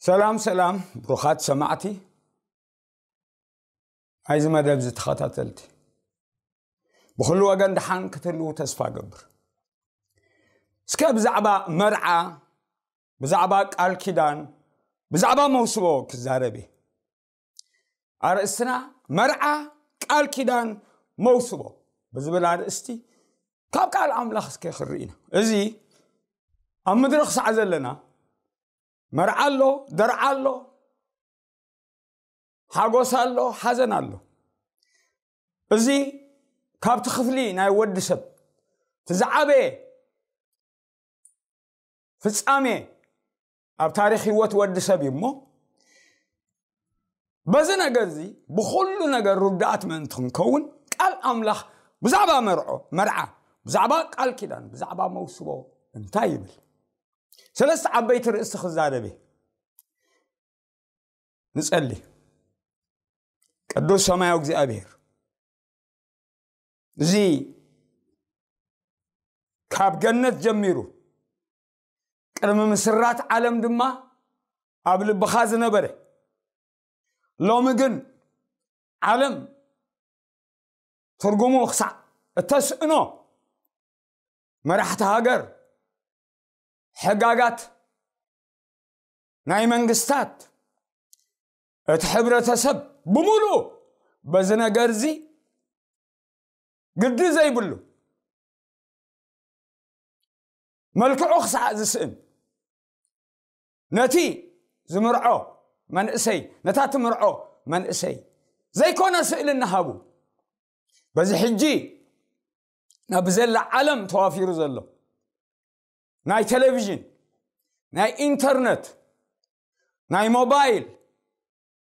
ሰላም ሰላም፣ ብሩኻት ሰማዕቲ ናይዚ መደብ እዚ ተኸታተልቲ፣ ብኹሉ ወገን ደሓን ክትህልዉ ተስፋ ገብር። እስከ ብዛዕባ መርዓ፣ ብዛዕባ ቃል ኪዳን፣ ብዛዕባ መውስቦ ክዛረብ እየ። ኣርእስትና መርዓ፣ ቃል ኪዳን፣ መውስቦ ብዝብል ኣርእስቲ ካብ ቃል ኣምላኽ እስከ ክርኢ ኢና። እዚ ኣብ ምድሪ ክሳዕ ዘለና መርዓ ኣሎ፣ ደርዓ ኣሎ፣ ሓጎስ ኣሎ፣ ሓዘን ኣሎ። እዚ ካብቲ ክፍሊ ናይ ወዲ ሰብ እቲ ዝዓበየ ፍጻሜ ኣብ ታሪኽ ህይወት ወዲ ሰብ እዩ እሞ፣ በዚ ነገር እዚ ብኹሉ ነገር ርዱኣት ምእንቲ ክንከውን፣ ቃል ኣምላኽ ብዛዕባ መርዖ፣ መርዓ፣ ብዛዕባ ቃል ኪዳን፣ ብዛዕባ መውስቦ እንታይ ይብል? ሰለስተ ዓበይቲ ርእስቲ ክዛረብ እየ። ንጸሊ። ቅዱስ ሰማያዊ እግዚኣብሔር፣ እዚ ካብ ገነት ጀሚሩ ቅድሚ ምስራት ዓለም ድማ ኣብ ልብኻ ዝነበረ፣ ሎሚ ግን ዓለም ትርጉሙ ክሳዕ እተስእኖ፣ መራሕቲ ሃገር፣ ሕጋጋት ናይ መንግስታት፣ እቲ ሕብረተሰብ ብምሉኡ በዚ ነገር እዚ ግዲ ዘይብሉ፣ መልክዑ ክሳዕ ዝስእን፣ ነቲ ዝምርዖ መንእሰይ፣ ነታ ትምርዖ መንእሰይ ዘይኮነ ስእሊ እናሃቡ፣ በዚ ሕጂ ናብ ዘላ ዓለም ተዋፊሩ ዘሎ ናይ ቴሌቪዥን፣ ናይ ኢንተርነት፣ ናይ ሞባይል፣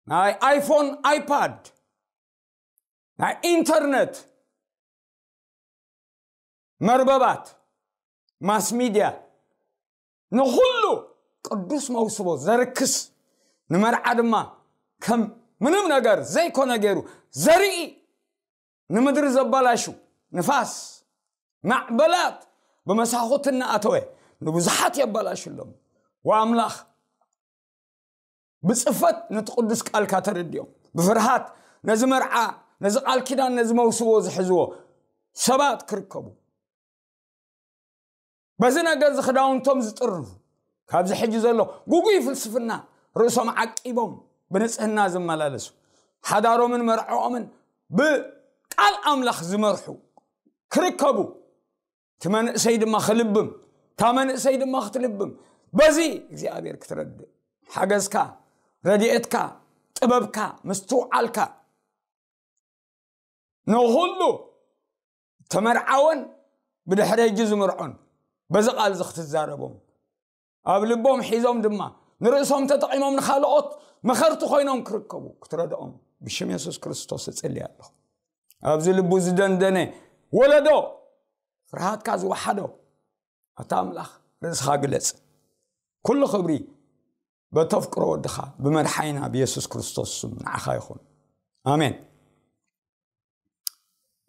ናይ ኣይፎን፣ ኣይፓድ፣ ናይ ኢንተርነት መርበባት፣ ማስ ሚድያ፣ ንኹሉ ቅዱስ መውስቦ ዘርክስ፣ ንመርዓ ድማ ከም ምንም ነገር ዘይኮነ ገይሩ ዘርኢ፣ ንምድሪ ዘበላሹ፣ ንፋስ፣ ማዕበላት ብመሳኹቲ እናኣተወ ንብዙሓት የበላሹ ኣለዉ። ወኣምላኽ ብጽፈት ነቲ ቅዱስ ቃልካ ተረዲኦም፣ ብፍርሃት ነዚ መርዓ፣ ነዚ ቃል ኪዳን፣ ነዚ መውስቦ ዝሕዝዎ ሰባት ክርከቡ፣ በዚ ነገር እዚ ክዳውንቶም ዝጥርንፉ፣ ካብዚ ሕጂ ዘሎ ጉጉይ ፍልስፍና ርእሶም ዓቂቦም ብንጽህና ዝመላለሱ፣ ሓዳሮምን መርዕኦምን ብቃል ኣምላኽ ዝመርሑ ክርከቡ፣ እቲ መንእሰይ ድማ ክልብም፣ እታ መንእሰይ ድማ ክትልብም፣ በዚ እግዚኣብሔር ክትረድእ፣ ሓገዝካ፣ ረድኤትካ፣ ጥበብካ፣ ምስትውዓልካ፣ ንኹሉ ተመርዓወን ብድሕሪ ሕጂ ዝምርዖን በዚ ቃል እዚ ክትዛረቦም፣ ኣብ ልቦም ሒዞም ድማ ንርእሶም ተጠቒሞም ንኻልኦት መኸርቲ ኮይኖም ክርከቡ ክትረድኦም ብሽም የሱስ ክርስቶስ እጽሊ ኣለኹ። ኣብዚ ልቡ ዝደንደነ ወለዶ፣ ፍርሃትካ ዝወሓዶ፣ ኣታ ኣምላኽ ርእስኻ ግለጽ። ኩሉ ክብሪ በተፍቅሮ ወድኻ ብመድሓይና ብየሱስ ክርስቶስ ስም ንዓኻ ይኹን። ኣሜን።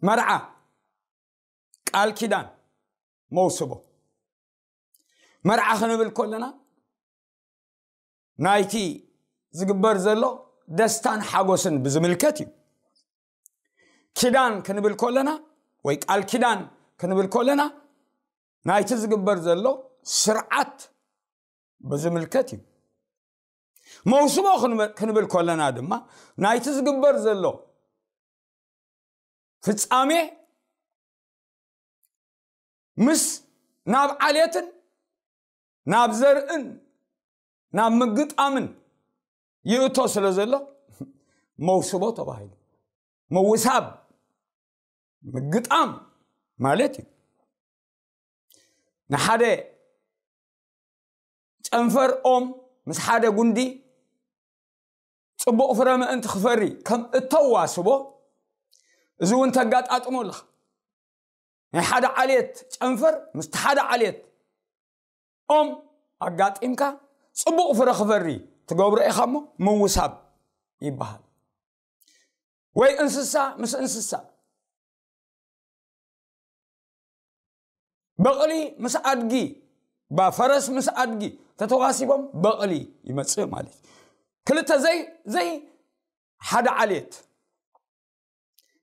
መርዓ፣ ቃል ኪዳን፣ መውስቦ። መርዓ ክንብል ከለና ናይቲ ዝግበር ዘሎ ደስታን ሓጎስን ብዝምልከት እዩ። ኪዳን ክንብል ከለና ወይ ቃል ኪዳን ክንብል ከለና ናይቲ ዝግበር ዘሎ ስርዓት ብዝምልከት እዩ። መውስቦ ክንበ-፣ ክንብል ከለና ድማ ናይቲ ዝግበር ዘሎ ፍጻሜ ምስ ናብ ዓሌትን ናብ ዘርእን ናብ ምግጣምን ይእቶ ስለ ዘሎ መውስቦ ተባሂሉ። ምውሳብ፣ ምግጣም ማለት እዩ። ንሓደ ጨንፈር ኦም ምስ ሓደ ጉንዲ ጽቡቕ ፍረ ምእንቲ ክፈሪ ከም እተዋስቦ፣ እዚ እውን ተጋጣጥሞ ኣለኻ። ናይ ሓደ ዓሌት ጨንፈር ምስቲ ሓደ ዓሌት ኦም ኣጋጢምካ ጽቡቕ ፍረ ክፈሪ ትገብሮ ኢኻ እሞ ምውሳብ ይበሃል። ወይ እንስሳ ምስ እንስሳ፣ በቕሊ ምስ ኣድጊ፣ ባ ፈረስ ምስ ኣድጊ፣ ተተዋሲቦም በቕሊ ይመጽእ ማለት እዩ። ክልተ ዘይ ዘይ ሓደ ዓሌት።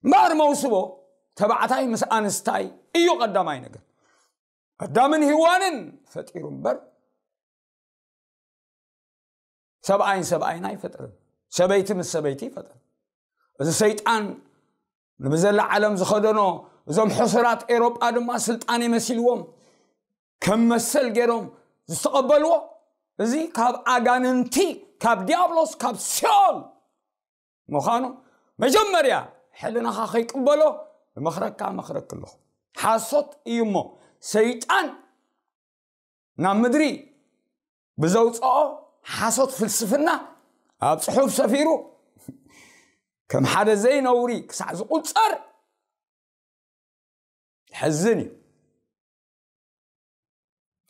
እምበኣር መውስቦ ተባዕታይ ምስ ኣንስታይ እዩ ቀዳማይ ነገር። ኣዳምን ሂዋንን ፈጢሩ እምበር ሰብኣይን ሰብኣይን ኣይፈጥርን። ሰበይቲ ምስ ሰበይቲ ይፈጥር። እዚ ሰይጣን ንብዘላ ዓለም ዝኸደኖ፣ እዞም ሕሱራት ኤሮጳ ድማ ስልጣን የመሲልዎም ከም መሰል ገይሮም ዝተቐበልዎ፣ እዚ ካብ ኣጋንንቲ፣ ካብ ዲያብሎስ፣ ካብ ሲኦል ምዃኑ መጀመርያ ሕልናኻ ከይቅበሎ እመኽረካ፣ እመኽረክ ኣለኹ። ሓሶት እዩ እሞ ሰይጣን ናብ ምድሪ ብዘውፅኦ ሓሶት ፍልስፍና ኣብ ጽሑፍ ሰፊሩ ከም ሓደ ዘይነውሪ ክሳዕ ዝቁጸር ይሕዝን እዩ።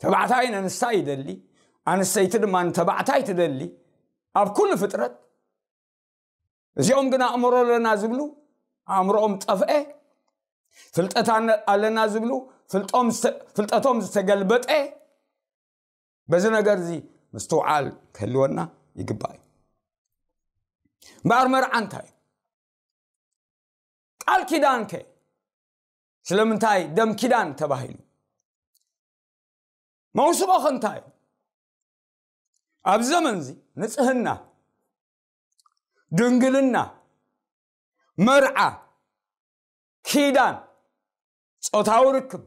ተባዕታይ ነንስታይ ይደሊ፣ ኣንስተይቲ ድማ ንተባዕታይ ትደሊ ኣብ ኩሉ ፍጥረት። እዚኦም ግን ኣእምሮ ኣለና ዝብሉ ኣእምሮኦም ጠፍኤ፣ ፍልጠት ኣነ- ኣለና ዝብሉ ፍልጦም ዝተ- ፍልጠቶም ዝተገልበጠ። በዚ ነገር እዚ ምስትውዓል ክህልወና ይግባእ እዩ። እምበኣር መርዓ እንታይ እዩ? ቃል ኪዳን ከ ስለምንታይ ደም ኪዳን ተባሂሉ? መውስቦ ከ እንታይ እዩ? ኣብ ዘመን እዚ ንጽህና፣ ድንግልና፣ መርዓ፣ ኪዳን፣ ጾታዊ ርክብ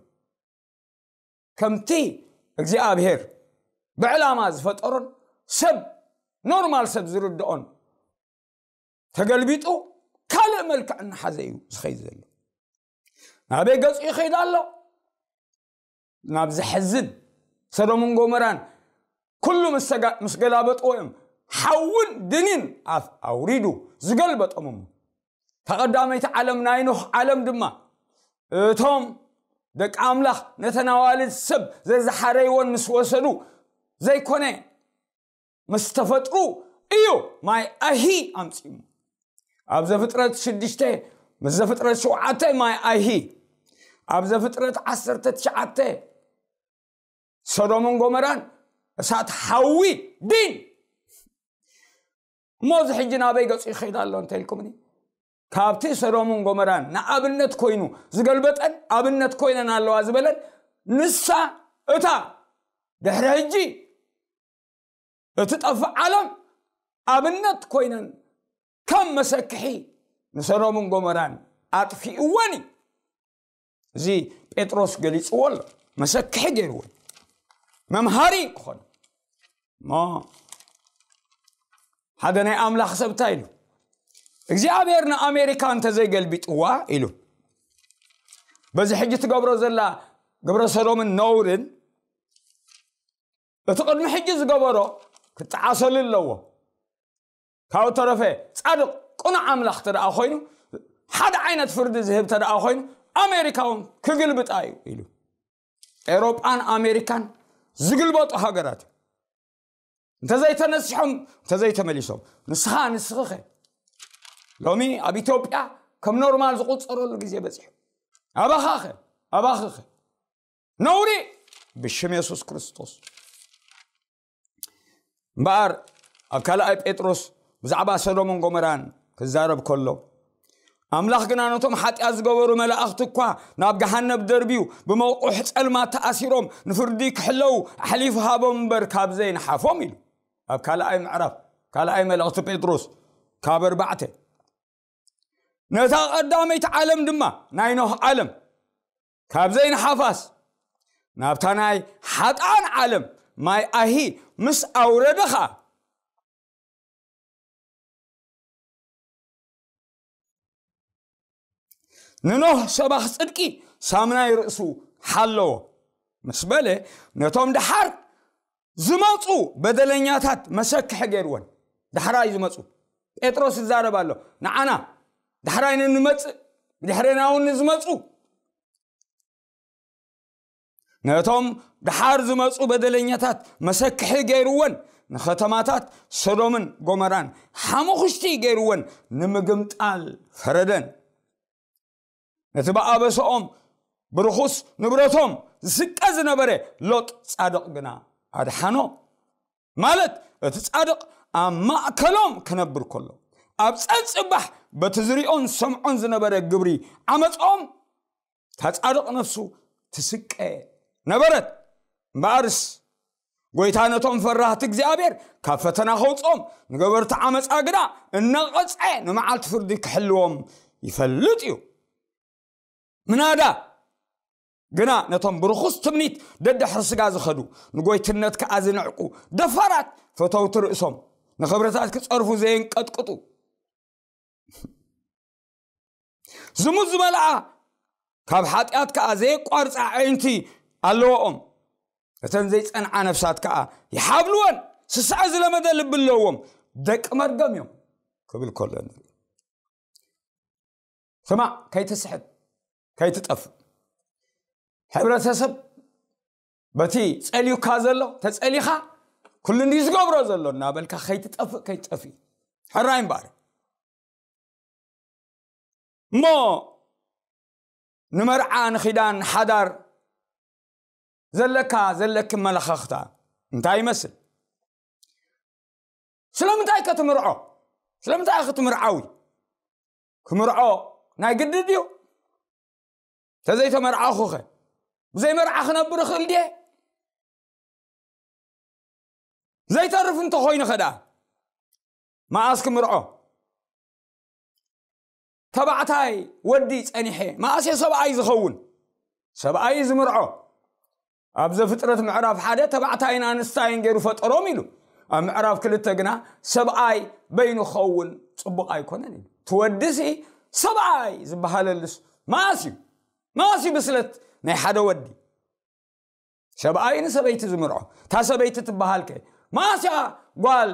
ከምቲ እግዚኣብሔር ብዕላማ ዝፈጠሮን ሰብ ኖርማል ሰብ ዝርድኦን ተገልቢጡ ካልእ መልክዕ እናሓዘ እዩ ዝኸይድ ዘሎ። ናበይ ገጹ ይኸይድ ኣሎ? ናብ ዘሕዝን። ሰዶምን ጎመራን ኩሉ ምስ ተጋ- ምስ ገላበጥዎ እዮም ሓውን ድንን ኣፍ ኣውሪዱ ዝገልበጦም እሞ። እታ ቀዳመይቲ ዓለም ናይ ኖህ ዓለም ድማ እቶም ደቂ ኣምላኽ ነተን ኣዋልድ ሰብ ዘዝሓረይወን ምስ ወሰዱ ዘይኮነ ምስ ተፈጥሩ እዩ ማይ ኣሂ ኣምጺኡ። ኣብ ዘፍጥረት ሽዱሽተ ምስ ዘፍጥረት ሸውዓተ ማይ ኣሂ፣ ኣብ ዘፍጥረት ዓሰርተ ትሽዓተ ሰዶምን ጎመራን እሳት ሓዊ ዲን። እሞ እዚ ሕጂ ናበይ ገጹ ይኸይድ ኣሎ እንተኢልኩምኒ፣ ካብቲ ሰዶምን ጎመራን ንኣብነት ኮይኑ ዝገልበጠን ኣብነት ኮይነን ኣለዋ ዝበለን ንሳ እታ ድሕሪ ሕጂ እትጠፍእ ዓለም ኣብነት ኮይነን ከም መሰክሒ ንሰዶምን ጎመራን ኣጥፊእወን እዩ። እዚ ጴጥሮስ ገሊጽዎ ኣሎ። መሰክሒ ገይርወን መምሃሪ ክኾን እሞ ሓደ ናይ ኣምላኽ ሰብ እንታይ ኢሉ እግዚኣብሔር ንኣሜሪካ እንተዘይገልቢጥዋ ኢሉ በዚ ሕጂ ትገብሮ ዘላ ግብረ ሰዶምን ነውርን እቲ ቅድሚ ሕጂ ዝገበሮ ክጠዓሰሉ ኣለዎ። ካብ ተረፈ ጻድቕ ቅኑዕ ኣምላኽ ተደኣ ኮይኑ ሓደ ዓይነት ፍርዲ ዝህብ ተደኣ ኮይኑ ኣሜሪካ እውን ክግልብጣ እዩ ኢሉ። ኤሮጳን ኣሜሪካን ዝግልበጡ ሃገራት እንተዘይተነሲሖም እንተዘይተመሊሶም ንስኻ ንስኽኸ ሎሚ ኣብ ኢትዮጵያ ከም ኖርማል ዝቁፀረሉ ግዜ በፂሑ። ኣባኻኸ ኣባኽኸ ነውሪ ብሽም የሱስ ክርስቶስ። እምበኣር ኣብ ካልኣይ ጴጥሮስ ብዛዕባ ሰዶምን ጎመራን ክዛረብ ከሎ ኣምላኽ ግና ነቶም ሓጢኣት ዝገበሩ መላእኽቲ እኳ ናብ ገሃነብ ደርብዩ ብመቑሕ ጸልማት ተኣሲሮም ንፍርዲ ክሕለዉ ኣሕሊፉ ሃቦም እምበር ካብ ዘይንሓፎም ኢሉ። ኣብ ካልኣይ ምዕራፍ ካልኣይ መልእኽቲ ጴጥሮስ ካብ ኣርባዕተ ነታ ቀዳመይቲ ዓለም ድማ ናይ ኖህ ዓለም ካብ ዘይንሓፋስ ናብታ ናይ ሓጥኣን ዓለም ማይ ኣሂ ምስ ኣውረደ ኸኣ ንኖህ ሰባኽ ጽድቂ ሳምናይ ርእሱ ሓለዎ ምስ በለ ነቶም ደሓር ዝመፁ በደለኛታት መሰክሒ ገይርወን። ዳሕራይ ዝመፁ ጴጥሮስ ይዛረብ ኣሎ። ንዓና ዳሕራይ ንንመፅእ ብድሕሬና እውን ንዝመፁ ነቶም ደሓር ዝመፁ በደለኛታት መሰክሒ ገይርወን ንከተማታት ሰዶምን ጎመራን ሓሙኽሽቲ ገይርወን ንምግምጣል ፈረደን። ነቲ ብኣበሰኦም ብርኹስ ንብረቶም ዝስቀ ዝነበረ ሎጥ ጻድቕ ግና ኣድሓኖ። ማለት እቲ ጻድቕ ኣብ ማእከሎም ክነብር ከሎ፣ ኣብ ጸጽባሕ በቲ ዝሪኦን ሰምዖን ዝነበረ ግብሪ ዓመጾም፣ እታ ጻድቕ ነፍሱ ትስቀ ነበረት። እምበኣርስ፣ ጎይታ ነቶም ፈራህቲ እግዚኣብሔር ካብ ፈተና ከውጽኦም፣ ንገበርቲ ዓመጻ ግና እናቐጽዐ ንመዓልቲ ፍርዲ ክሕልዎም ይፈልጥ እዩ። ምናዳ ግና ነቶም ብርኹስ ትምኒት ደድሕሪ ስጋ ዝኸዱ፣ ንጎይትነት ከኣ ዝንዕቁ ደፋራት ፈተውቲ ርእሶም፣ ንኽብርታት ክጸርፉ ዘየንቀጥቅጡ፣ ዝሙት ዝመልኣ፣ ካብ ሓጢኣት ከኣ ዘየቋርጻ ኣዒንቲ ኣለዎም። እተን ዘይጸንዓ ነፍሳት ከኣ ይሓብልወን፣ ስስዐ ዝለመደ ልቢ ኣለዎም፣ ደቂ መርገም እዮም ክብል ከሎ ንርኢ። ስማዕ፣ ከይትስሕት፣ ከይትጠፍእ። ሕብረተሰብ በቲ ጸልዩካ ዘሎ፣ ተጸሊኻ፣ ኩሉ እንዲ ዝገብሮ ዘሎ እናበልካ ከይትጠፍእ፣ ከይትጠፍእ። ሕራይ እምበኣር። እሞ ንመርዓ፣ ንኺዳን፣ ሓዳር ዘለካ፣ ዘለኪ መለኻኽታ እንታይ ይመስል? ስለምንታይ ከ ትምርዖ? ስለምንታይ ኢኺ ትምርዓዊ? ክምርዖ ናይ ግዲ ድዩ? ተዘይተመርዓኹኸ? ብዘይ መርዓ ክነብር እኽእል ድየ? ዘይተርፍ እንተኾይኑ ኸ ደኣ? መኣስ ክምርዖ? ተባዕታይ ወዲ ጸኒሐ፣ መኣስ እየ ሰብኣይ ዝኸውን? ሰብኣይ እዩ ዝምርዖ። ኣብ ዘፍጥረት ምዕራፍ ሓደ ተባዕታይን ኣንስታይን ገይሩ ፈጠሮም ኢሉ። ኣብ ምዕራፍ ክልተ ግና ሰብኣይ በይኑ ክኸውን ጽቡቕ ኣይኮነን ኢሉ። እቲ ወዲሲ ሰብኣይ ዝበሃለሉስ መኣስ እዩ? መኣስ እዩ ብስለት ናይ ሓደ ወዲ? ሰብኣይ ንሰበይቲ ዝምርዖ። እታ ሰበይቲ ትበሃል ከ መኣስ እያ ጓል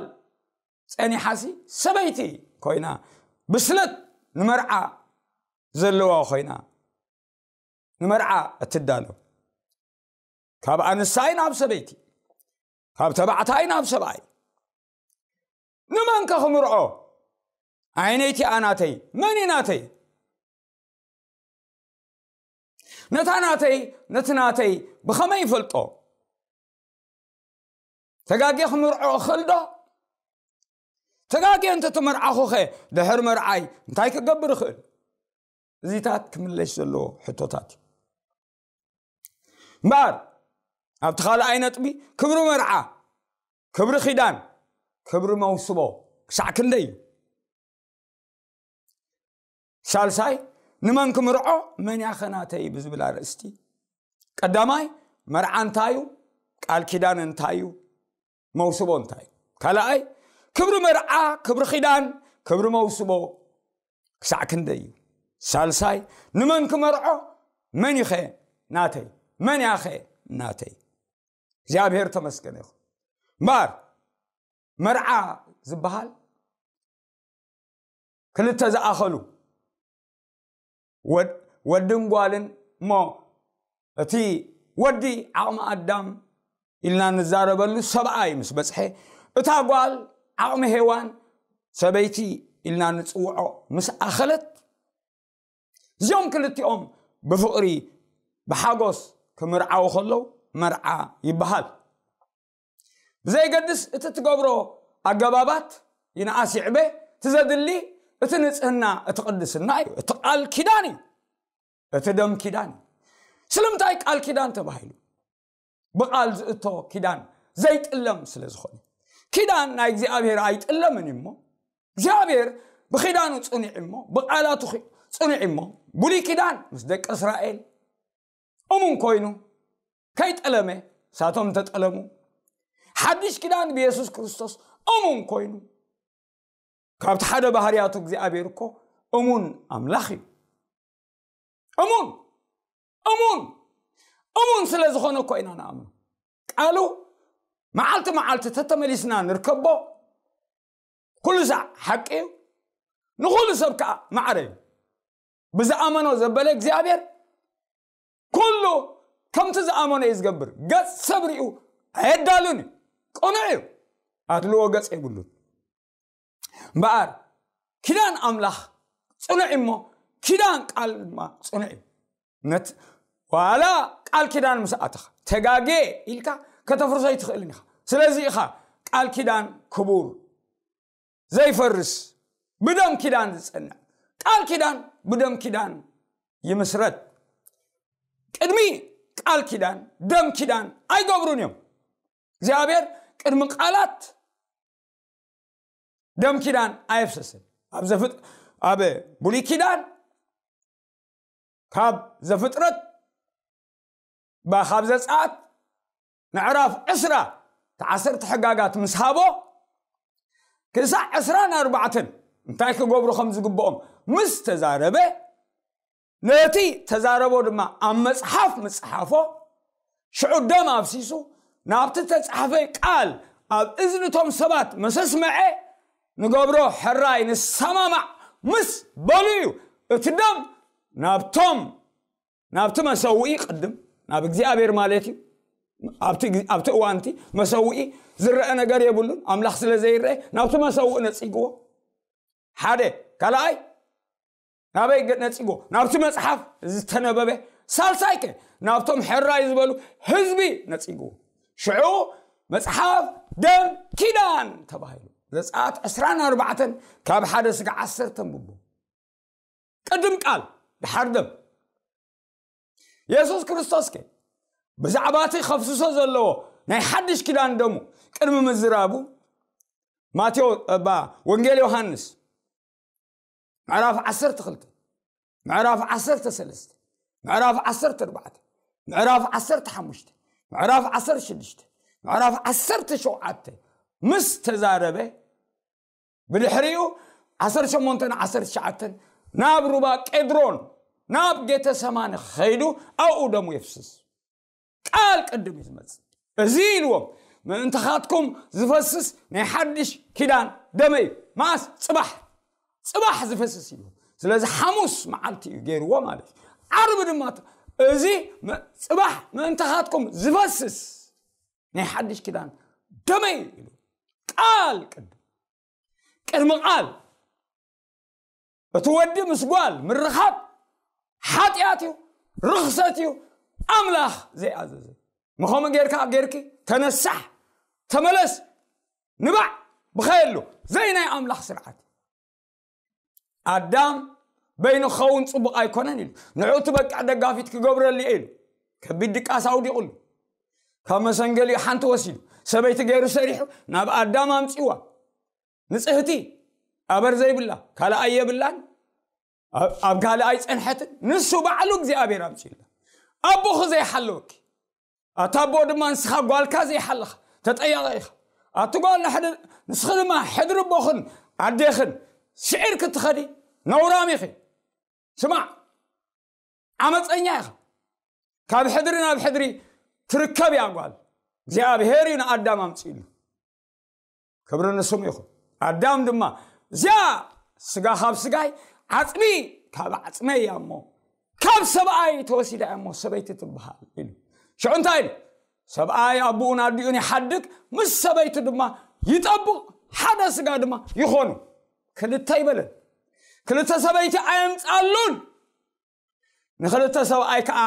ጸኒሓሲ ሰበይቲ ኮይና፣ ብስለት ንመርዓ ዘለዋ ኮይና፣ ንመርዓ እትዳሎ። ካብ ኣንስታይ ናብ ሰበይቲ፣ ካብ ተባዕታይ ናብ ሰብኣይ። ንመን ከ ክምርዖ? ዓይነይቲ እያ ናተይ። መን እዩ ናተይ? ነታ ናተይ፣ ነቲ ናተይ ብኸመይ ይፈልጦ? ተጋግየ ክምርዖ እኽእል ዶ? ተጋግየ እንተ ተመርዓኹኸ፣ ድሕሪ መርዓይ እንታይ ክገብር እኽእል? እዚታት ክምለስ ዘለዎ ሕቶታት እዩ። እምበኣር፣ ኣብቲ ካልኣይ ነጥቢ፣ ክብሪ መርዓ፣ ክብሪ ኺዳን፣ ክብሪ መውስቦ ክሳዕ ክንደይ እዩ? ሳልሳይ፣ ንመን ክምርዖ፣ መን ያኸ ናተይ ብዝብል ኣርእስቲ፣ ቀዳማይ፣ መርዓ እንታይ እዩ? ቃል ኪዳን እንታይ እዩ? መውስቦ እንታይ እዩ? ካልኣይ፣ ክብሪ መርዓ፣ ክብሪ ኺዳን፣ ክብሪ መውስቦ ክሳዕ ክንደይ እዩ? ሳልሳይ፣ ንመን ክመርዖ፣ መን ይኸ ናተይ? መን ያኸ ናተይ? እግዚኣብሔር ተመስገን ይኹን። እምበኣር፣ መርዓ ዝበሃል ክልተ ዝኣኸሉ፣ ወድ-፣ ወድን ጓልን፣ እሞ እቲ ወዲ ዓቕሚ ኣዳም ኢልና ንዛረበሉ ሰብኣይ ምስ በጽሐ፣ እታ ጓል ዓቕሚ ሄዋን ሰበይቲ ኢልና ንጽውዖ ምስ ኣኸለት፣ እዚኦም ክልቲኦም ብፍቕሪ ብሓጎስ ክምርዓዉ ከለዉ መርዓ ይበሃል። ብዘይገድስ እቲ ትገብሮ ኣገባባት ይንኣስ ይዕበ፣ እቲ ዘድሊ እቲ ንጽህና፣ እቲ ቅድስና እዩ፣ እቲ ቃል ኪዳን እዩ፣ እቲ ደም ኪዳን እዩ። ስለምንታይ ቃል ኪዳን ተባሂሉ? ብቓል ዝእቶ ኪዳን ዘይጥለም ስለ ዝኾነ። ኪዳን ናይ እግዚኣብሔር ኣይጥለምን እዩ እሞ፣ እግዚኣብሔር ብኪዳኑ ጽኑዕ እሞ፣ ብቓላቱ ኺ-፣ ጽኑዕ እሞ፣ ብሉይ ኪዳን ምስ ደቂ እስራኤል እሙን ኮይኑ ከይጠለመ፣ ሳቶም እንተጠለሙ፣ ሓድሽ ኪዳን ብየሱስ ክርስቶስ እሙን ኮይኑ፣ ካብቲ ሓደ ባህርያቱ እግዚኣብሔር እኮ እሙን ኣምላኽ እዩ። እሙን፣ እሙን፣ እሙን ስለ ዝኾነ እኮ ኢና ንኣምኖ። ቃሉ መዓልቲ መዓልቲ ተተመሊስና ንርከቦ፣ ኩሉ ሳዕ ሓቂ እዩ፣ ንኹሉ ሰብ ከኣ ማዕረ እዩ። ብዝኣመኖ ዘበለ እግዚኣብሔር ኩሉ ከምቲ ዝኣመኖ እዩ ዝገብር። ገጽ ሰብ ሪኡ ኣየዳሉን እዩ። ቅኑዕ እዩ። ኣድልዎ ገጽ የብሉን። እምበኣር ኪዳን ኣምላኽ ጽኑዕ እዩ እሞ፣ ኪዳን ቃል ድማ ጽኑዕ እዩ። ነት-፣ ዋላ ቃል ኪዳን ምስ ኣተኻ፣ ተጋጌ ኢልካ ከተፍርሶ ኣይትኽእልን ኢኻ። ስለዚ ኢኻ ቃል ኪዳን ክቡር ዘይፈርስ ብደም ኪዳን ዝጸንዕ ቃል ኪዳን ብደም ኪዳን ይምስረት። ቅድሚ ቃል ኪዳን ደም ኪዳን ኣይገብሩን እዮም። እግዚኣብሔር ቅድሚ ቃላት ደም ኪዳን ኣየፍሰስን። ኣብ ዘፍጥ ኣብ ብሉይ ኪዳን ካብ ዘፍጥረት ባ ካብ ዘጸኣት ምዕራፍ ዕስራ ተዓሰርተ ሕጋጋት ምስ ሃቦ ክሳዕ ዕስራን ኣርባዕተን እንታይ ክገብሩ ከም ዝግብኦም ምስ ተዛረበ ነቲ ተዛረቦ ድማ ኣብ መጽሓፍ ምጽሓፎ ሽዑ ደም ኣፍሲሱ ናብቲ ተጻሕፈ ቃል ኣብ እዝንቶም ሰባት መሰስመዐ ንገብሮ ሕራይ ንሰማማዕ ምስ በሉ እዩ እቲ ደም ናብቶም ናብቲ መሰውኢ ቅድም ናብ እግዚኣብሔር ማለት እዩ። ኣብቲ እዋንቲ መሰውኢ ዝረአ ነገር የብሉን። ኣምላኽ ስለ ዘይረአ ናብቲ መሰውኢ ነጺግዎ ሓደ ካልኣይ ናበይ ነጺግዎ ናብቲ መጽሓፍ ዝተነበበ ሳልሳይከ ናብቶም ሕራይ ዝበሉ ህዝቢ ነጺግዎ። ሽዑ መጽሓፍ ደም ኪዳን ተባሂሉ። ዘጸኣት ዕስራን ኣርባዕተን ካብ ሓደ ስጋ ዓሰርተ ንብቦ ቅድም ቃል ድሓር ደም የሱስ ክርስቶስከ ብዛዕባ እቲ ከፍስሶ ዘለዎ ናይ ሓድሽ ኪዳን ደሙ ቅድሚ ምዝራቡ ማቴዎ ባ ወንጌል ዮሃንስ ምዕራፍ ዓሰርተ ክልተ ምዕራፍ ዓሰርተ ሰለስተ ምዕራፍ ዓሰርተ ኣርባዕተ ምዕራፍ ዓሰርተ ሓሙሽተ ምዕራፍ ዓሰርተ ሽዱሽተ ምዕራፍ ዓሰርተ ሸውዓተ ምስ ተዛረበ ብድሕሪኡ ዓሰርተ ሸሞንተ ዓሰርተ ትሽዓተ ናብ ሩባ ቄድሮን ናብ ጌተሰማኒ ኸይዱ ኣብኡ ደሙ የፍስስ። ቃል ቅድም እዩ ዝመጽእ። እዚ ኢልዎም ምእንትኻትኩም ዝፈስስ ናይ ሓድሽ ኪዳን ደመ እዩ። መዓስ? ጽባሕ ጽባሕ ዝፈስስ እዩ። ስለዚ ሓሙስ መዓልቲ እዩ ገይርዎ ማለት እዩ። ዓርቢ ድማ እዚ ጽባሕ ምእንትኻትኩም ዝፈስስ ናይ ሓድሽ ኪዳን ደመይ ኢሉ ቃል ቅድም ቅድሚ ቃል እቲ ወዲ ምስ ጓል ምርኻብ ሓጢኣት እዩ፣ ርኽሰት እዩ፣ ኣምላኽ ዘይኣዘዘ። ምኸምኡ ጌርካ ጌርኪ ተነሳሕ፣ ተመለስ፣ ንባዕ ብኸየሉ ዘይ ናይ ኣምላኽ ስርዓት። ኣዳም በይኑ ክኸውን ጽቡቕ ኣይኮነን ኢሉ ንዑ ትበቅዕ ደጋፊት ክገብረሉ እየ ኢሉ ከቢድ ድቃስ ኣውዲቑሉ ካብ መሰንገሊኡ ሓንቲ ወሲዱ ሰበይቲ ገይሩ ሰሪሑ ናብ ኣዳም ኣምጺዋ። ንጽህቲ ኣበር ዘይብላ ካልኣይ የብላን ኣብ ካልኣይ ጸንሐትን ንሱ ባዕሉ እግዚኣብሔር ኣምጺኡላ። ኣቦኺ ዘይሓለወኪ ኣታ ኣቦ ድማ ንስኻ ጓልካ ዘይሓለኻ ተጠያቒ ኢኻ። ኣቲ ጓል ንስኺ ድማ ሕድሪ ኣቦኽን ኣዴኽን ስዒር ክትኸዲ ነውራም ኢኺ። ስማዕ ዓመፀኛ ኢኻ። ካብ ሕድሪ ናብ ሕድሪ ትርከብ እያ ጓል እግዚኣብሔር እዩ ንኣዳም ኣምፅእሉ። ክብሪ ንስሙ ይኹን። ኣዳም ድማ እዚኣ ስጋ ካብ ስጋይ ዓፅሚ ካብ ዓፅመይ እያ እሞ ካብ ሰብኣይ ተወሲዳ እያ እሞ ሰበይቲ ትበሃል ኢሉ። ሽዑ እንታይ ኢሉ? ሰብኣይ ኣቦኡን ኣዲኡን ይሓድግ ምስ ሰበይቲ ድማ ይጠብቕ ሓደ ስጋ ድማ ይኾኑ። ክልተ ይበለን። ክልተ ሰበይቲ ኣየምፃሉን ንክልተ ሰብኣይ ከዓ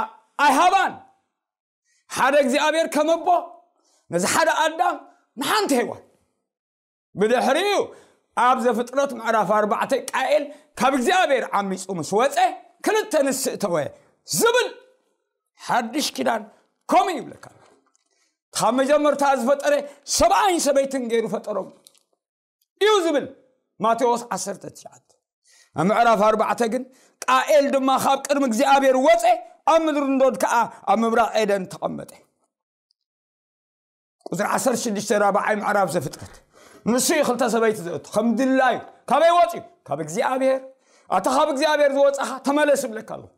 ኣይሃባን። ሓደ እግዚኣብሔር ከመቦ ነዚ ሓደ ኣዳም ንሓንቲ ሄዋን ብድሕሪኡ ኣብ ዘፍጥረት ምዕራፍ ኣርባዕተ ቃኤል ካብ እግዚኣብሔር ዓሚፁ ምስ ወፀ ክልተ ንስእተወ ዝብል ሓድሽ ኪዳን ከምኡ ይብለካ። ካብ መጀመርታ ዝፈጠረ ሰብኣይን ሰበይትን ገይሩ ፈጠሮም እዩ ዝብል ማቴዎስ ዓሰርተ ትሽዓተ። ኣብ ምዕራፍ ኣርባዕተ ግን ቃኤል ድማ ካብ ቅድሚ እግዚኣብሔር ወፀ ኣብ ምድሪ እንዶድ ከዓ ኣብ ምብራቕ ኤደን ተቐመጠ። ቁፅሪ ዓሰርተ ሽዱሽተ ራብዓይ ምዕራፍ ዘፍጥረት ንሱ እዩ ክልተ ሰበይቲ ዘእቱ ከም ድላዩ። ካበይ ወፅዩ? ካብ እግዚኣብሔር። ኣታ ካብ እግዚኣብሔር ዝወፃኻ ተመለስ እብለካ ኣለኹ።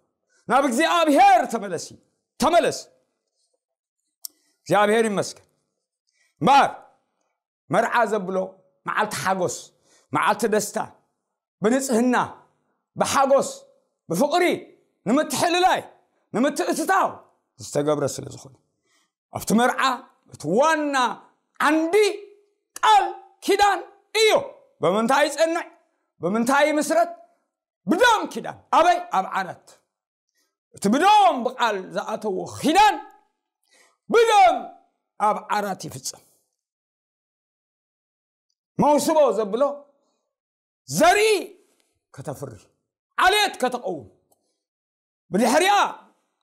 ናብ እግዚኣብሔር ተመለስ እዩ። ተመለስ። እግዚኣብሔር ይመስገን። እምበኣር መርዓ ዘብሎ መዓልቲ ሓጎስ፣ መዓልቲ ደስታ፣ ብንጽህና፣ ብሓጎስ፣ ብፍቕሪ፣ ንምትሕልላይ፣ ንምትእትታው ዝተገብረ ስለ ዝኾነ ኣብቲ መርዓ እቲ ዋና ዓንዲ ቃል ኪዳን እዩ። ብምንታይ ይጸንዕ? ብምንታይ ይምስረት? ብደም ኪዳን። ኣበይ? ኣብ ዓራት። እቲ ብደም ብቃል ዝኣተዎ ኪዳን ብደም ኣብ ዓራት ይፍጸም። መውስቦ ዘብሎ ዘርኢ ከተፍሪ፣ ዓሌት ከተቐውም። ብድሕሪኣ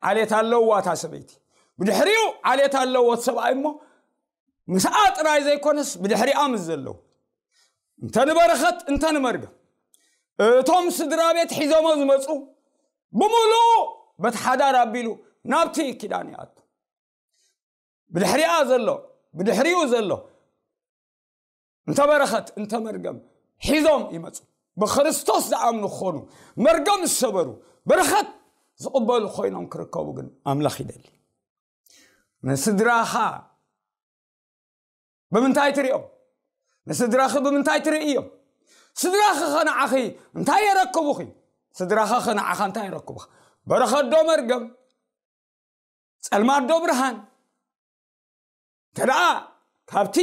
ዓሌት ኣለዋ እታ ሰበይቲ፣ ብድሕሪኡ ዓሌት ኣለዎ እቲ ሰብኣይ። እሞ ምስኣ ጥራይ ዘይኮነስ ብድሕሪኣ ምስ ዘለዉ፣ እንተ ንበረኸት እንተ ንመርገም፣ እቶም ስድራ ቤት ሒዞሞ ዝመፁ ብምሉኡ በቲ ሓዳር ኣቢሉ ናብቲ ኪዳን ይኣቱ። ብድሕሪኣ ዘሎ፣ ብድሕሪኡ ዘሎ እንተ በረኸት እንተ መርገም ሒዞም ይመፁ። ብክርስቶስ ዝኣምኑ ክኾኑ፣ መርገም ዝሰበሩ፣ በረኸት ዝቕበሉ ኮይኖም ክርከቡ ግን ኣምላኽ ይደሊ። ንስድራኻ ብምንታይ ትሪኦም? ንስድራኺ ብምንታይ ትርእዮም? ስድራኺ ኸ ንዓኺ እንታይ የረክቡኺ? ስድራኻ ኸ ንዓኻ እንታይ የረክቡኻ? በረኸት ዶ መርገም? ጸልማት ዶ ብርሃን? እንተ ደኣ ካብቲ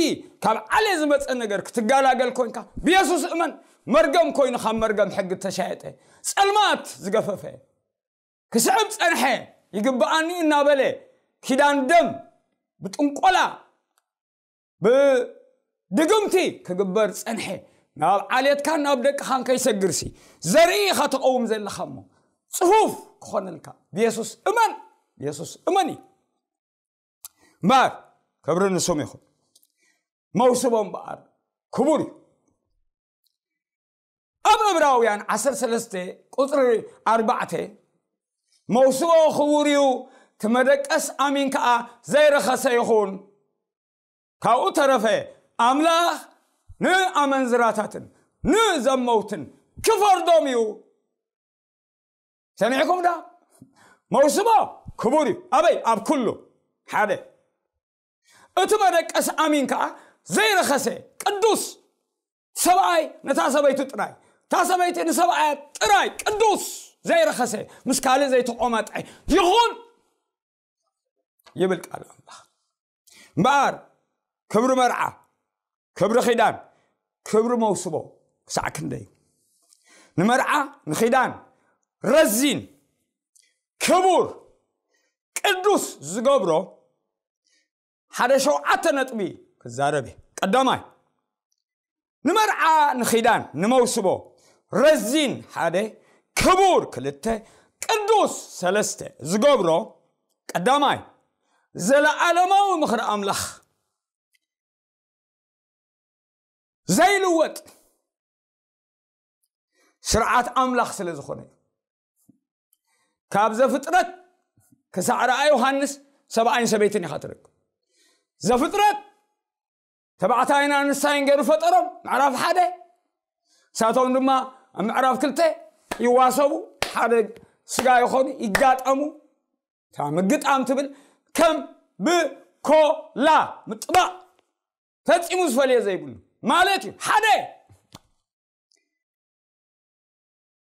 ካብ ዓሌት ዝመጸ ነገር ክትገላገል ኮንካ፣ ብየሱስ እመን። መርገም ኮይኑ ካብ መርገም ሕጊ እተሻየጠ፣ ጸልማት ዝገፈፈ፣ ክስዕብ ጸንሐ፣ ይግብኣኒ እናበለ ኪዳን ደም ብጥንቆላ ብድግምቲ ክግበር ጸንሐ፣ ናብ ዓሌትካን ናብ ደቅኻን ከይሰግርሲ፣ ዘርኢ ኢኻ ትቐውም ዘለኻ እሞ፣ ጽፉፍ ክኾነልካ ብየሱስ እመን። ብየሱስ እመን እዩ እምበኣር። ክብሪ ንስሙ ይኹን። መውስቦ እምበኣር ክቡር እዩ። ኣብ ዕብራውያን ዓሰርተ ሰለስተ ቁጽሪ ኣርባዕተ፣ መውስቦ ክቡር እዩ፣ እቲ መደቀስ ኣሚን ከኣ ዘይረኸሰ ይኹን። ካብኡ ተረፈ ኣምላኽ ንኣመንዝራታትን ንዘመውትን ክፈርዶም እዩ። ሰሚዕኩም ዳ? መውስቦ ክቡር እዩ። ኣበይ? ኣብ ኩሉ ሓደ። እቲ መደቀስ ኣሚን ከኣ ዘይረኸሰ ቅዱስ፣ ሰብኣይ ነታ ሰበይቱ ጥራይ፣ እታ ሰበይቲ ንሰብኣያ ጥራይ ቅዱስ ዘይረኸሰ፣ ምስ ካልእ ዘይተቖማጠዐ ይኹን ይብል ቃል ኣምላኽ። እምበኣር ክብሪ መርዓ፣ ክብሪ ኺዳን፣ ክብሪ መውስቦ ክሳዕ ክንደይ እዩ? ንመርዓ ንኺዳን ረዚን፣ ክቡር፣ ቅዱስ ዝገብሮ ሓደ ሸውዓተ ነጥቢ ክዛረብ እየ። ቀዳማይ፣ ንመርዓ ንኺዳን ንመውስቦ ረዚን ሓደ፣ ክቡር ክልተ፣ ቅዱስ ሰለስተ ዝገብሮ፣ ቀዳማይ፣ ዘለዓለማዊ ምኽሪ ኣምላኽ ዘይልወጥ ስርዓት ኣምላኽ ስለ ዝኾነ እዩ። ካብ ዘፍጥረት ክሳዕ ራእይ ዮሃንስ ሰብኣይን ሰበይትን ኢኻ ትረክብ። ዘፍጥረት ተባዕታይን ኣንስታይን ገይሩ ፈጠሮም፣ ምዕራፍ ሓደ። ንሳቶም ድማ ኣብ ምዕራፍ ክልተ ይዋሰቡ፣ ሓደ ስጋ ይኾኑ፣ ይጋጠሙ። እታ ምግጣም ትብል ከም ብኮላ ምጥባቕ ፈጺሙ ዝፈልዮ ዘይብሉ ማለት እዩ። ሓደ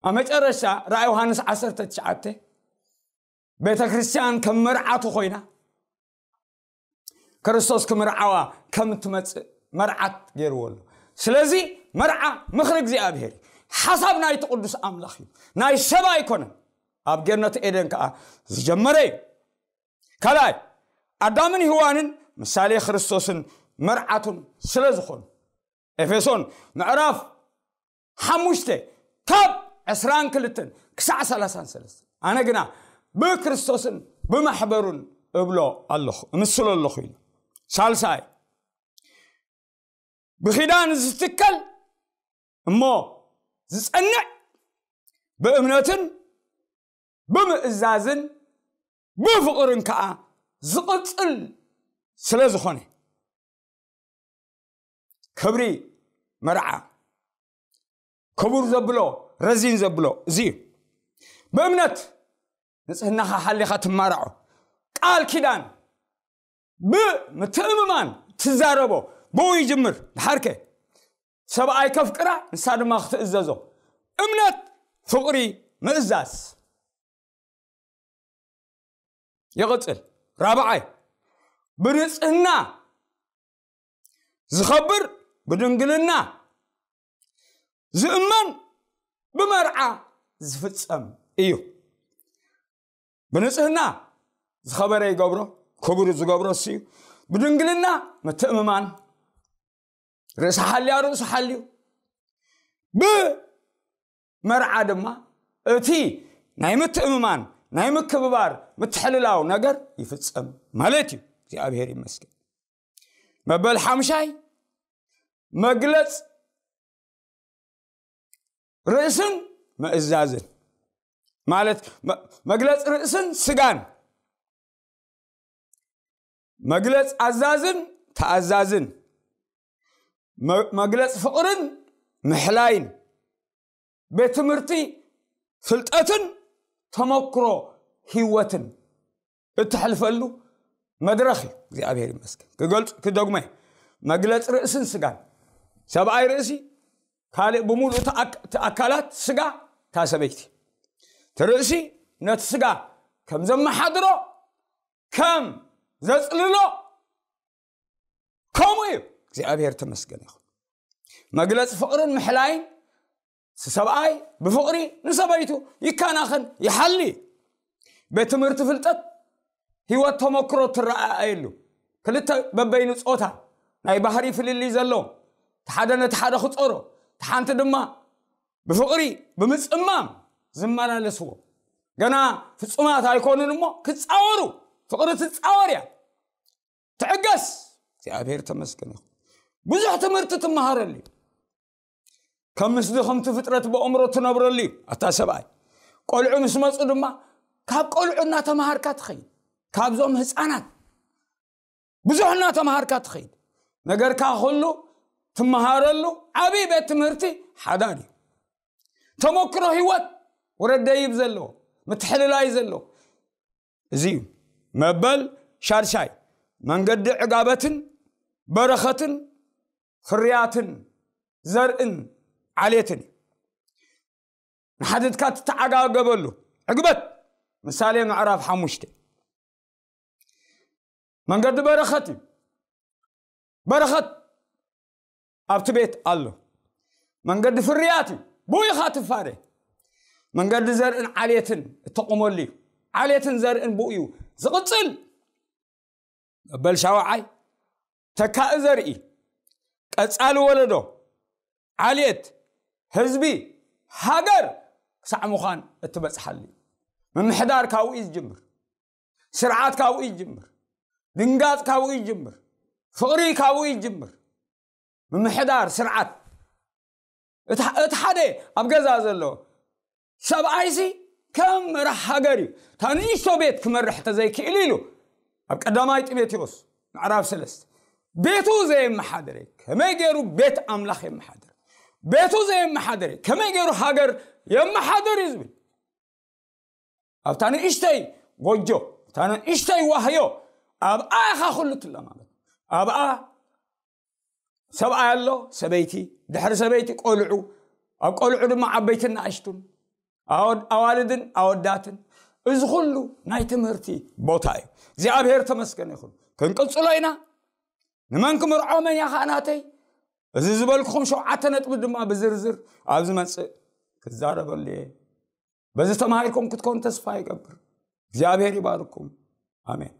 ኣብ መጨረሻ ራእይ ዮሃንስ ዓሰርተ ትሽዓተ ቤተ ክርስቲያን ከም መርዓቱ ኮይና ክርስቶስ ክምርዓዋ ከም እትመጽእ መርዓት ገይርዎ ኣሎ። ስለዚ መርዓ ምኽሪ እግዚኣብሔር እዩ። ሓሳብ ናይቲ ቅዱስ ኣምላኽ እዩ፣ ናይ ሰብ ኣይኮነን። ኣብ ገነት ኤደን ከኣ ዝጀመረ እዩ። ካልኣይ፣ ኣዳምን ሄዋንን ምሳሌ ክርስቶስን መርዓቱን ስለ ዝኾኑ፣ ኤፌሶን ምዕራፍ ሓሙሽተ ካብ ዕስራን ክልተን ክሳዕ ሰላሳን ሰለስተን፣ ኣነ ግና ብክርስቶስን ብማሕበሩን እብሎ ኣለኹ፣ እምስሎ ኣለኹ ኢሉ። ሳልሳይ፣ ብኺዳን ዝትከል እሞ ዝጸንዕ፣ ብእምነትን ብምእዛዝን ብፍቕርን ከኣ ዝቕጽል ስለ ዝኾነ፣ ክብሪ መርዓ ክቡር ዘብሎ፣ ረዚን ዘብሎ እዚ እዩ። ብእምነት ንጽህናኻ ሓሊኻ ትማርዖ፣ ቃል ኪዳን ብምትእምማን ትዛረቦ፣ ብኡ ይጅምር። ድሓርከ ሰብኣይ ከፍቅራ፣ ንሳ ድማ ክትእዘዞ። እምነት፣ ፍቕሪ፣ ምእዛዝ። ይቕጽል። ራብዓይ፣ ብንጽህና ዝኸብር፣ ብድንግልና ዝእመን፣ ብመርዓ ዝፍጸም እዩ። ብንጽህና ዝኸበረ ይገብሮ፣ ክቡር ዝገብሮ እሱ እዩ። ብድንግልና ምትእምማን፣ ርእሲ ሓልያ ርእሱ ሓልዩ ብመርዓ ድማ እቲ ናይ ምትእምማን ናይ ምክብባር ምትሕልላው ነገር ይፍጸም ማለት እዩ። እግዚኣብሔር ይመስገን። መበል ሓምሻይ መግለጽ ርእስን ምእዛዝን ማለት መ- መግለጽ ርእስን ስጋን መግለጽ ኣዛዝን ተኣዛዝን መ- መግለጽ ፍቕርን ምሕላይን ቤት ትምህርቲ ፍልጠትን ተመክሮ ህይወትን እትሕልፈሉ መድረኽ እዩ። እግዚኣብሔር ይመስገን። ክገልጹ ክደግሞ እየ። መግለጽ ርእስን ስጋን ሰብኣይ ርእሲ ካልእ ብምሉእ እቲ ኣክ- እቲ ኣካላት ስጋ እታ ሰበይቲ እቲ ርእሲ ነቲ ስጋ ከም ዘመሓድሮ ከም ዘጽልሎ ከምኡ እዩ። እግዚኣብሔር ተመስገን ይኹን። መግለጽ ፍቕርን ምሕላይን ሰብኣይ ብፍቕሪ ንሰበይቱ ይከናኸን ይሓሊ። ቤት ትምህርቲ ፍልጠት ህይወት ተመክሮ ትረኣየሉ ክልተ በበይኑ ጾታ ናይ ባህሪ ፍልልይ ዘለዎም እቲ ሓደ ነቲ ሓደ ክጾሮ እቲ ሓንቲ ድማ ብፍቕሪ ብምጽማም ዝመላለስዎ ገና ፍጹማት ኣይኮኑን እሞ ክጻወሩ ፍቕሪ ትጻወር እያ። ትዕገስ እግዚኣብሔር ተመስገን ይኹን። ብዙሕ ትምህርቲ ትመሃረሉ እዩ። ከም ምስ ድኽምቲ ፍጥረት ብእምሮ ትነብረሉ እዩ። ኣታ ሰብኣይ ቆልዑ ምስ መፁ ድማ ካብ ቆልዑ እናተምሃርካ ትኸይድ። ካብዞም ህፃናት ብዙሕ እናተምሃርካ ትኸይድ። ነገርካ ኩሉ ትመሃረሉ ዓብዪ ቤት ትምህርቲ ሓዳር እዩ። ተመክሮ ህይወት ውረድ ደይብ ዘለዎ ምትሕልላይ ዘለዎ እዚ እዩ። መበል ሻድሻይ መንገዲ ዕጋበትን በረኸትን ፍርያትን ዘርእን ዓሌትን እዩ። ንሓድትካ ትተዓጋገበሉ ዕግበት ምሳሌ ምዕራፍ ሓሙሽተ መንገዲ በረኸት እዩ። በረኸት ኣብቲ ቤት ኣሎ። መንገዲ ፍርያት እዩ። ብኡ ኢኻ ትፋረ። መንገዲ ዘርእን ዓሌትን እተቆመሉ እዩ። ዓሌትን ዘርእን ብኡ እዩ ዝቕፅል። መበል ሻውዓይ ተካኢ ዘርኢ ቀፃሊ ወለዶ ዓሌት ህዝቢ ሃገር ክሳዕ ምዃን እትበፅሓሉ እዩ። ምምሕዳር ካብኡ እዩ ዝጅምር። ስርዓት ካብኡ ይጅምር። ድንጋፅ ካብኡ ይጅምር። ፍቕሪ ካብኡ ይጅምር። ምምሕዳር ስርዓት እቲ እቲ ሓደ ኣብ ገዛ ዘሎ ሰብኣይሲ ከም መራሕ ሃገር እዩ። እታ ንእሽቶ ቤት ክመርሕ ተዘይክእል ኢሉ ኣብ ቀዳማይ ጢሞቴዎስ ምዕራፍ ሰለስተ ቤቱ ዘየመሓደረ ከመይ ገይሩ ቤት ኣምላኽ የመሓድር? ቤቱ ዘየመሓደረ ከመይ ገይሩ ሃገር የመሓድር እዩ ዝብል። ኣብታ ንእሽተይ ጎጆ እታ ንእሽተይ ዋህዮ ኣብኣ ኢኻ ኩሉ ትለማመድ። ኣብኣ ሰብኣይ ኣሎ፣ ሰበይቲ፣ ድሕሪ ሰበይቲ ቆልዑ፣ ኣብ ቆልዑ ድማ ዓበይትን ንኣሽቱን ኣወድ- ኣዋልድን ኣወዳትን። እዚ ኩሉ ናይ ትምህርቲ ቦታ እዩ። እግዚኣብሔር ተመስገን ይኹን። ክንቅጽሎ ኢና። ንመን ክምርዖ መን ያኻ ናተይ? እዚ ዝበልኩኹም ሸውዓተ ነጥቢ ድማ ብዝርዝር ኣብ ዝመጽእ ክዛረበሉ እየ። በዚ ተማሂርኩም ክትኮኑ ተስፋ ይገብር። እግዚኣብሔር ይባርኩም። ኣሜን።